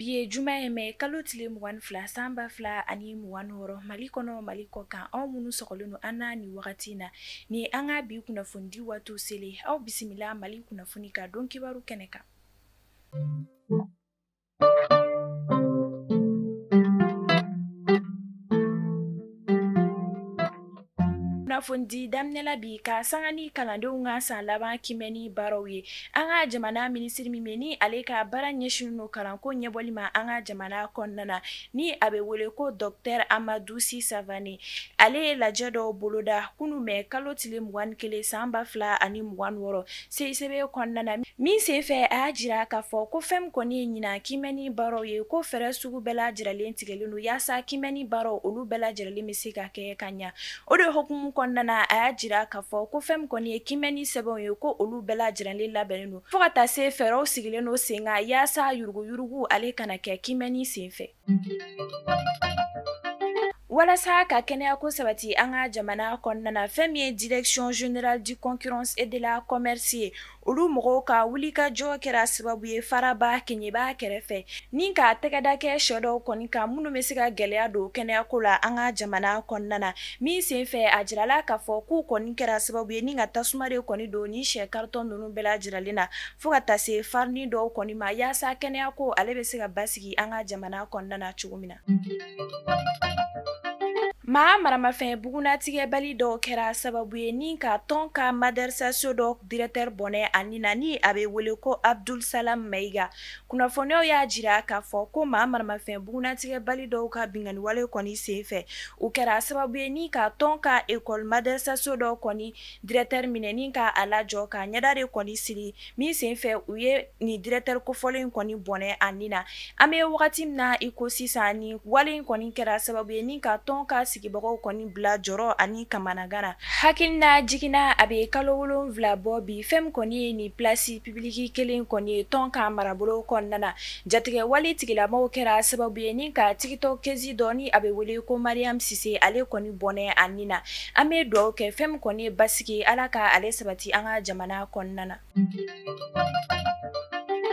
Bi ye juma ye mɛ kalo tile 22 san 2026, Mali kɔnɔ, Mali kɔ kan, aw minnu sɔgɔlen don an na nin wagati in na, ni an ka bi kunnafonidi waati selen, aw bisimila Mali kunnafoni ka don kibaru kɛnɛ kan. Kunnafonidi daminɛla bi ka sanga ni kalandenw ka san laban kiimɛni baaraw ye. An ka jamana minisiri min bɛ ni ale ka baara ɲɛsinnen don kalanko ɲɛbɔli ma an ka jamana kɔnɔna na, ni a bɛ wele ko docteur Amadou Sy Savané, ale ye lajɛ dɔw boloda kunun mɛ kalo tile 21 san 2026 CICB kɔnɔna na, min senfɛ a y'a jira k'a fɔ ko fɛn min kɔni ye ɲinan kiimɛni baaraw ye, ko fɛɛrɛ sugu bɛɛ lajɛlen tigɛlen don yaasa kiimɛni baaraw olu bɛɛ lajɛlen bɛ se ka kɛ ka ɲa. O de hukumu kɔnɔna na, a y'a jira k'a fɔ ko fɛn min kɔni ye kiimɛni sɛbɛnw ye, ko olu bɛɛ lajɛlen labɛnnen don fo ka taa se fɛɛrɛw sigilen don sen kan yaasa yuruguyurugu ale kana kɛ kiimɛni senfɛ. Walasa ka kɛnɛyako sabati an ka jamana kɔnɔna na, fɛn min ye direction générale du concurrence et de la commerce ye, olu mɔgɔw ka wulikajɔ kɛra sababu ye faraba Keɲeba kɛrɛfɛ ni ka tɛgɛda kɛ shɛ dɔw kɔni kan minnu bɛ se ka gɛlɛya don kɛnɛyako la an ka jamana kɔnɔna na. Min senfɛ a jirala k'a fɔ k'u kɔni kɛra sababu ye ni ka tasuma de kɔni don ni shɛ carton ninnu bɛɛ lajɛlen na fo ka taa se farini dɔw kɔni ma yaasa kɛnɛyako ale bɛ se ka basigi an ka jamana kɔnɔna na cogo min na. Maa maramafɛn bugunnatigɛbali dɔw kɛra sababu ye ni ka tɔn ka madarasa so dɔ directeur bɔnɛ a ni na, ni a bɛ wele ko Abdul Salam Mayiga. Kunnafoniyaw y'a jira k'a fɔ ko maa maramafɛn bugunnatigɛbali dɔw ka binkanniwale kɔni senfɛ, u kɛra sababu ye ni ka tɔn ka école madarasa so dɔ kɔni directeur minɛ ni ka a lajɔ ka ɲɛda de kɔni siri. Min senfɛ u ye nin directeur kofɔlen kɔni bɔnɛ a ni na. An bɛ wagati min na i ko sisan, nin wale in kɔni kɛra sababu ye ni ka tɔn ka sigibagaw kɔni bila jɔrɔ ani kamanagan na. Hakilina jiginna a bɛ kalo 7 bɔ bi, fɛn min kɔni ye nin place publique kelen kɔni ye tɔn ka marabolo kɔnɔna na. Jatigɛwale tigilamɔgɔw kɛra sababu ye ni ka tiktokeuse dɔ ni a bɛ wele ko Mariam Sise, ale kɔni bɔnɛ a ni na. An bɛ dugawu kɛ fɛn min kɔni ye basigi, Ala ka ale sabati an ka jamana kɔnɔna na.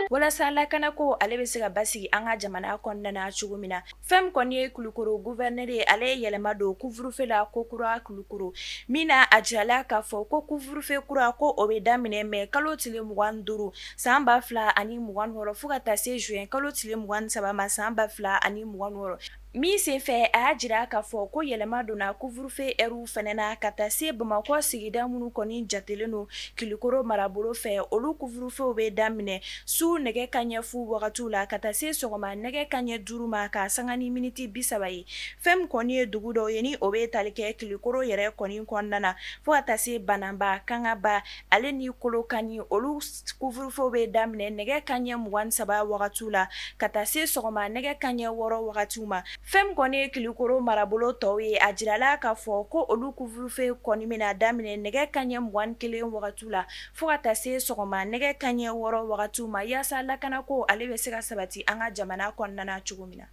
Walasa lakanako ale bɛ se ka basigi an ka jamana kɔnɔna na cogo min na, fɛn min kɔni ye Kulukoro gouverneur ye, ale ye yɛlɛma don couvre-feu la kokura Kulukoro min na, a jirala k'a fɔ ko couvre-feu kura ko o bɛ daminɛ mɛ kalo tile 25 san 2026 fo ka taa se juin kalo tile 23 ma san 2026. Min senfɛ a y'a jira k'a fɔ ko yɛlɛma donna couvre-feu heure fana na ka taa se Bamakɔ sigida minnu kɔni jatelen don Kulukoro marabolo fɛ, olu couvre-feu bɛ daminɛ su nɛgɛ kanɲɛ fu wagati la ka taa se sɔgɔma nɛgɛ kanɲɛ 5 ma ka sanga ni miniti 30 ye. Fɛn min kɔni ye dugu dɔw ye ni o bɛ tali kɛ Kulukoro yɛrɛ kɔni kɔnɔna na fo ka taa se Bananba, Kangaba ale ni Kolokani, olu couvre-feu bɛ daminɛ nɛgɛ kanɲɛ 23 wagati la ka taa se sɔgɔma nɛgɛ kanɲɛ 6 wagati ma. Fɛn min kɔni ye Kulukoro marabolo tɔw ye, a jirala k'a fɔ ko olu couvre-feu kɔni bɛna daminɛ nɛgɛ kanɲɛ 21 wagati la fo ka taa se sɔgɔma nɛgɛ kanɲɛ 6 wagati ma yaasa lakanako ale bɛ se ka sabati an ka jamana kɔnɔna na cogo min na.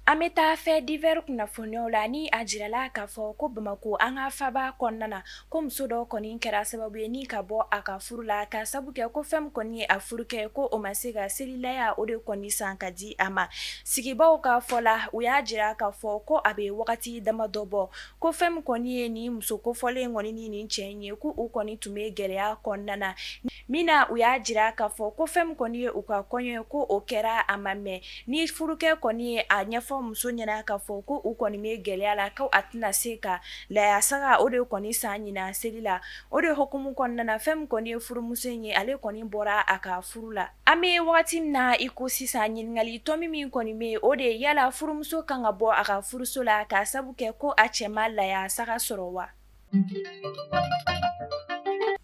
An bɛ taa fait divers kunnafoniyaw la ni a jirala k'a fɔ ko Bamakɔ an ka faba kɔnɔna na, ko muso dɔ kɔni kɛra sababu ye ni ka bɔ a ka furu la ka sabu kɛ ko fɛn min kɔni ye a furukɛ ko o ma se ka selilaya o de kɔni san ka di a ma. Sigibaaw ka fɔ la, u y'a jira k'a fɔ ko a bɛ wagati damadɔ bɔ ko fɛn min kɔni ye nin muso kofɔlen kɔni ni nin cɛ in ye, ko u kɔni tun bɛ gɛlɛya kɔnɔna na. Min na u y'a jira k'a fɔ ko fɛn min kɔni ye u ka kɔɲɔ ye, ko o kɛra a ma mɛn ni furukɛ kɔni ye a ɲɛfɔ muso ɲɛna k'a fɔ ko u kɔni bɛ gɛlɛya la, ko a tɛna se ka layasaga o de kɔni san ɲinan seli la. O de hukumu kɔnɔna na, fɛn min kɔni ye furumuso in ye, ale kɔni bɔra a ka furu la. An bɛ wagati min na i ko sisan, ɲininkali tɔmi min kɔni bɛ yen, o de ye yala furumuso kan ka bɔ a ka furuso la k'a sabu kɛ ko a cɛ ma layasaga sɔrɔ wa?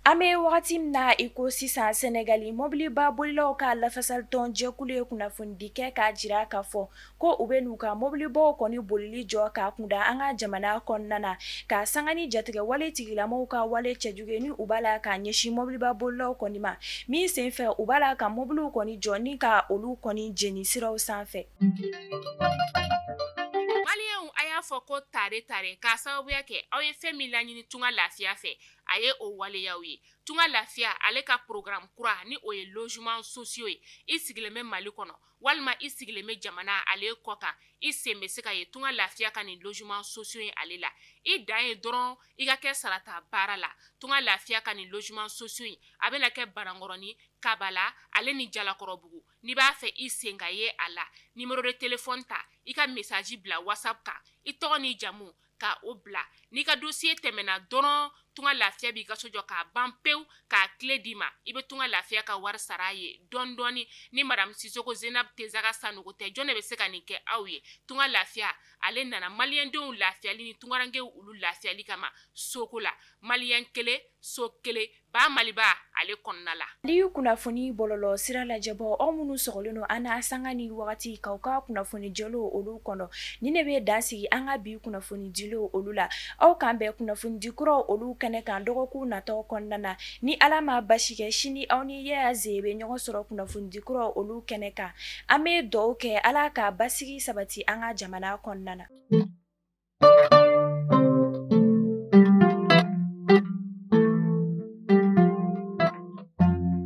An bɛ wagati min na i ko sisan, Sɛnɛgali mɔbiliba bolilaw ka lafasalitɔn jɛkulu ye kunnafonidi kɛ k'a jira k'a fɔ ko u bɛ n'u ka mɔbilibaw kɔni bolili jɔ k'a kunda an ka jamana kɔnɔna na ka sanga ni jatigɛwale tigilamɔgɔw ka wale cɛjugu ye ni u b'a la k'a ɲɛsin mɔbiliba bolilaw kɔni ma, min senfɛ u b'a la ka mɔbiliw kɔni jɔ ni ka olu kɔni jeni siraw sanfɛ. Maliyɛnw a y'a fɔ ko tare tare k'a sababuya kɛ aw ye fɛn min laɲini Tunga Lafiya fɛ, a ye o waleyaw ye. Tunga Lafiya ale ka programme kura ni o ye logement sociaux ye. I sigilen bɛ Mali kɔnɔ walima i sigilen bɛ jamana ale kɔ kan, i sen bɛ se ka ye Tunga Lafiya ka nin logement sociaux ye ale la. I dan ye dɔrɔn i ka kɛ sarata baara la. Tunga Lafiya ka nin logement sociaux in, a bɛna kɛ Banankɔrɔni, Kabala ale ni Jalakɔrɔbugu. N'i b'a fɛ i sen ka ye a la, numéro de téléphone ta, i ka message bila WhatsApp kan, i tɔgɔ ni jamu ka o bila. N'i ka dossier tɛmɛna dɔrɔn, Tunga Lafiya b'i ka so jɔ k'a ban pewu, k'a clé d'i ma. I bɛ Tunga Lafiya ka wari sara a ye dɔɔni dɔɔni. Ni madame Sisoko Zenab Tezaga Sanogo tɛ, jɔn de bɛ se ka nin kɛ aw ye? Tunga Lafiya ale nana maliyɛndenw lafiyali ni tungarankew olu lafiyali kama soko la. Maliyɛn kelen, so kelen, ba Maliba ale kɔnɔna la. Mali kunnafoni bɔlɔlɔ sira lajɛbɔ, aw minnu sɔgɔlen don an na sanga ni wagati k'aw ka kunnafoni jɛlenw olu kɔnɔ, nin de bɛ dan sigi an ka bi kunnafoni dilenw olu la. Aw k'an bɛn kunnafoni di kuraw olu kɛnɛ kan dɔgɔkun natɔ kɔnɔna na. Ni Ala ma basi kɛ, sini aw ni Yaya Ze bɛ ɲɔgɔn sɔrɔ kunnafoni di kuraw olu kɛnɛ kan. An bɛ dugawu kɛ, Ala ka basigi sabati an ka jamana kɔnɔna na.